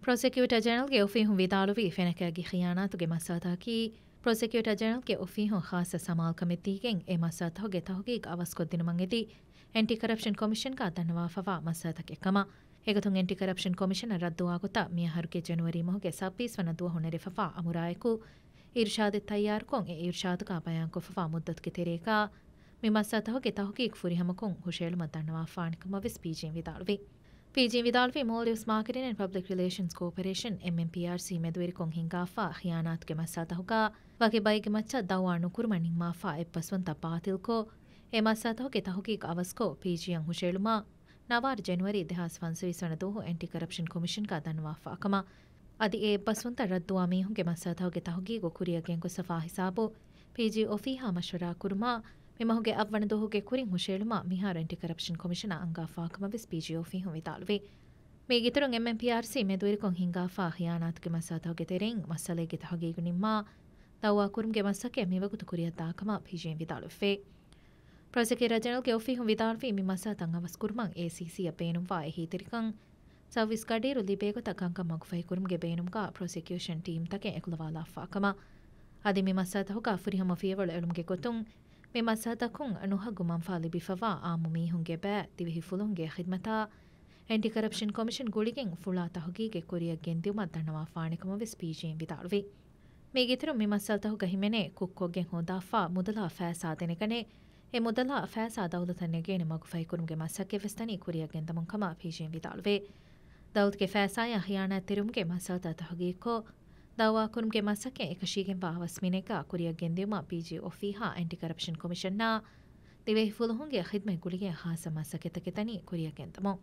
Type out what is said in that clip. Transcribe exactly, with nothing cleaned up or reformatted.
ޕްރޮސެކިއުޓަ ޖެނެރަލްގެ އޮފީހުން ވިދާޅުވީ، ފެނަކައިގެ ޚިޔާނާތުގެ މައްސަލަތަކީ، ޕްރޮސެކިއުޓަ ޖެނެރަލްގެ އޮފީހުން ޚާއްޞަ ސަމާލުކަމެއް ދީގެން، އެ މައްސަލަތަކުގެ ތަހުގީގު އަވަސްކޮށްދިނުމަށް އެދި، އެންޓި ކަރަޕްޝަން ކޮމިޝަންގަ ދަންނަވާފަވާ މައްސަލަތަކެއް ކަމަށް. އެގޮތުން އެންޓި ކަރަޕްޝަން ކޮމިޝަނަށް ރައްދުވާ ގޮތަށް، މިއަހަރުގެ ޖެނުއަރީ މަހުގެ ސައްބީސް ވަނަ ދުވަހު ނެރެފަވާ އަމުރާއެކު، އިރުޝާދެއް ތައްޔާރުކޮށް، އެ އިރުޝާދުގަ ބަޔާންކޮށްފަވާ މުއްދަތުގެ ތެރޭގަ، މި މައްސަލަތަކުގެ ތަހުގީގު ފުރިހަމަކޮށް ހުށައެޅުމަށް ދަންނަވާފާނެ ކަމަށް ވެސް ޕީޖީއިން ވިދާޅުވި. ޕީޖީއިން ވިދާޅުވީ، މޯލްޑިވްސް މާކެޓިން އެންޑް ޕަބްލިކް ރިލޭޝަންސް ކޯޕަރޭޝަން، އެމްއެންޕީއާރްސީ، މެދުވެރިކޮށް ހިންގާފާ ޚިޔާނާތުގެ މައްސަލަތަކުގަ ވަކި ބައެއްގެ މައްޗަށް ދައުވާ ނުކުރުމަށް ނިންމާފާ އެއްބަސްވުންތައް ބާތިލްކޮށް، އެ މައްސަލަތަކުގެ ތަހުގީގު އަވަސްކޮށް، ޕީޖީއިއަށް ހުށައެޅުމަށް ނަވާރަ ޖެނުއަރީ ދެހާސް ފަންސަވީސް ވަނަ ދުވަހު އެންޓި ކަރަޕްޝަން ކޮމިޝަންގަ ދަންނަވާފާ ކަމަށް. އަދި އެ އެއްބަސްވުންތައް ރައްދުވާ މީހުންގެ މައްސަލަތަކުގެ ތަހުގީގު ކުރިއަށް ގެންގޮސްފާ ހިސާބު، ޕީޖީ އޮފީހާ މަޝްވަރާ ކުރުމަށް މި މަހުގެ އަށްވަނަ ދުވަހުގެ ކުރިން ހުށައެޅުމަށް މިހާރު އެންޓި ކަރަޕްޝަން ކޮމިޝަނަށް އަންގާފާ ކަމަށް ވެސް ޕީޖީ އޮފީހުން ވިދާޅުވި. މީގެއިތުރުން އެމްއެންޕީއާރްސީ މެދުވެރިކޮށް ހިންގާފާ ޚިޔާނާތުގެ މައްސަލަތަކުގެ ތެރެއިން މައްސަލައިގެ ތަހުގީގު ނިންމާ، ދައުވާ ކުރުމުގެ މަސައްކަތް މިވަގުތު ކުރިއަށްދާ ކަމަށް ޕީޖީއިން ވިދާޅުވެފައި. ޕްރޮސެކިއުޓަރ ޖެނެރަލްގެ އޮފީހުން ވިދާޅުވީ، މި މައްސަލަތައް އަވަސް ކުރުމަށް އޭސީސީއަށް ބޭނުންވާ އެހީތެރިކަން ސަރވިސް ގަޑިއިރު ލިބޭ ގޮތަށް ކަންކަން މަގުފަހިކުރުމުގެ ބޭނުމުގަ ޕްރޮސެކިއުޝަން ޓީމްތަކެއް އެކުލަވާލާފާ ކަމަށް. އަދި މި މައްސަލަތަކުގަ ފުރިހަމަ ފިޔަވަޅު އެޅުމުގެ ގޮތުން، މި މައްސަލަތަކުން ނުހައްގު މަންފާ ލިބިފަވާ އާއްމު މީހުންގެ ބައި ދިވެހި ފުލުހުންގެ ޚިދްމަތާ އެންޓި ކަރަޕްޝަން ކޮމިޝަން ގުޅިގެން ފުޅާ ތަހުގީގެއް ކުރިއަށް ގެންދިއުމަށް ދަންނަވާފާނެ ކަމަށް ވެސް ޕީޖީއިން ވިދާޅުވި. މީގެއިތުރުން މި މައްސަލަތަކުގަ ހިމެނޭ ކުށްކޮށްގެން ހޯދާފާ މުދަލާ ފައިސާ ދެނެގަނެ، އެ މުދަލާ ފައިސާ ދައުލަތަށް ނެގޭނެ މަގުފަހިކުރުމުގެ މަސައްކަތް ވެސް ދަނީ ކުރިއަށް ގެންދަމުން ކަމަށް ޕީޖީއިން ވިދާޅުވޭ. ދައުލަތުގެ ފައިސާއާ ޚިޔާނާތްތެރިވުމުގެ މައްސަލަތައް ތަހުގީގުކޮށް، ދައުވާކުރުމުގެ މަސައްކަތް އެކަށީގެންވާ އަވަސް މިނެއްގަ ކުރިއަށް ގެންދިއުމަށް ޕީޖީ އޮފީހާ އެންޓި ކަރަޕްޝަން ކޮމިޝަންއާ ދިވެހި ފުލުހުންގެ ޚިދްމަތް ގުޅިގެން ޚާއްޞަ މަސައްކަތްތަކެއް ދަނީ ކުރިއަށް ގެންދަމުން.